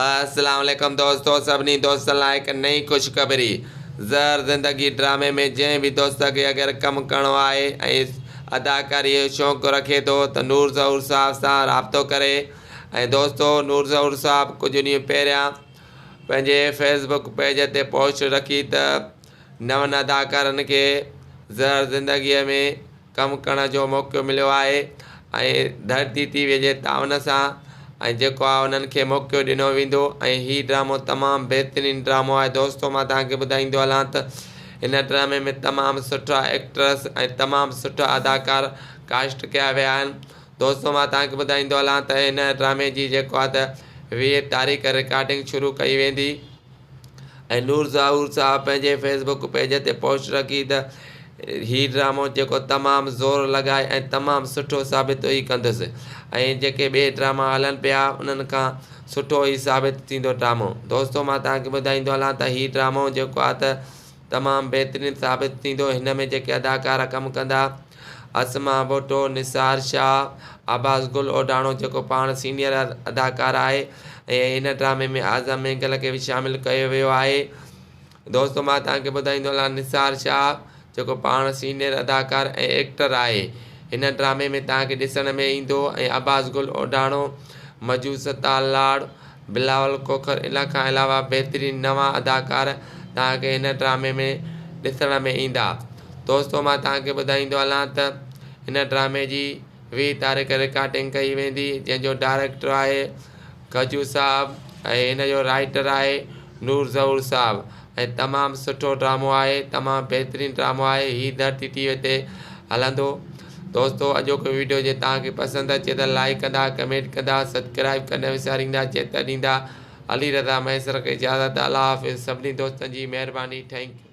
السلام عليڪم دوستو سڀني دوستن لاء هڪ نئين خوشخبري زهر زندگي ڊرامي ۾ جنهن به دوست کي اگر ڪم ڪرڻو آهي ۽ اداڪاري جو شوق رکي ٿو ته نور ظهور صاحب سان رابطو ڪري ۽ دوستو نور ظهور صاحب ڪجهه ڏينهن پهريان پنهنجي فيس بڪ پيج تي پوسٽ رکي ته نون اداڪارن کي زهر زندگي ۾ ڪم ڪرڻ جو موقعو مليو آهي ۽ ڌرتي ٽي وي جي تعاون سان ۽ جيڪو آهي انهن کي موقعو ڏنو ويندو ۽ هي ڊرامو تمام بهترين ڊرامو آهي دوستو مان توهان کي ٻڌائيندو هلان ته هن ڊرامي ۾ تمام سٺا ايڪٽرس ۽ تمام سٺا اداڪار ڪاسٽ ڪيا ويا آهن دوستو مان توهان کي ٻڌائيندو هلان ته هن ڊرامي جي جيڪو آهي ته 20 تاريخ رڪارڊنگ شروع ڪئي ويندي ۽ نور ظهور صاحب پنهنجي فيس بڪ پيج تي پوسٽ رکي ته هي ڊرامو جيڪو تمام زور لڳائي ۽ تمام سٺو ثابت ئي ڪندس ۽ جيڪي ٻئي ڊراما هلن پيا انهن کان سٺو ئي ثابت ٿيندو ڊرامو دوستو مان توهان کي ٻڌائيندو هلان ته هي ڊرامو جيڪو آهي ته تمام بهترين ثابت ٿيندو هن ۾ جيڪي اداڪار ڪم ڪندا اسما ڀٽو، نثار شاهه، عباس گل اوڍاڻو جيڪو پاڻ سينيئر اداڪار آهي ۽ هن ڊرامي ۾ اعظم مينگل کي به شامل ڪيو ويو آهي دوستو مان توهان کي ٻڌائيندو هلان نثار شاهه جيڪو پاڻ سينيئر اداڪار ۽ ايڪٽر آهي هن ڊرامي ۾ توهان کي ڏسڻ ۾ ايندو ۽ عباس گل اوڍاڻو، مجو ستار لاڙ، بلاول کوکر ان کان علاوه بهترين نوان اداڪار توهان کي هن ڊرامي ۾ ڏسڻ ۾ ايندا. دوستو مان توهان کي ٻڌائيندو هلان ته هن ڊرامي جي 20 تاريخ رڪارڊنگ ڪئي ويندي جنهن جو ڊائريڪٽر آهي گجو صاحب ۽ هن جو رائيٽر آهي نور ظهور صاحب ۽ تمام سٺو ڊرامو آهي تمام بهترين ڊرامو آهي هي ڌرتي ٽي وي تي هلندو دوستو اڄوڪو ويڊيو جي توهان کي پسند اچي ته لائيڪ ڪندا ڪمينٽ ڪندا سبسڪرائب ڪرڻ نه وساريندا چيتر ڏيندا علي رضا مهيسر کي اجازت الله حافظ سڀني دوستن جي مهرباني thank you.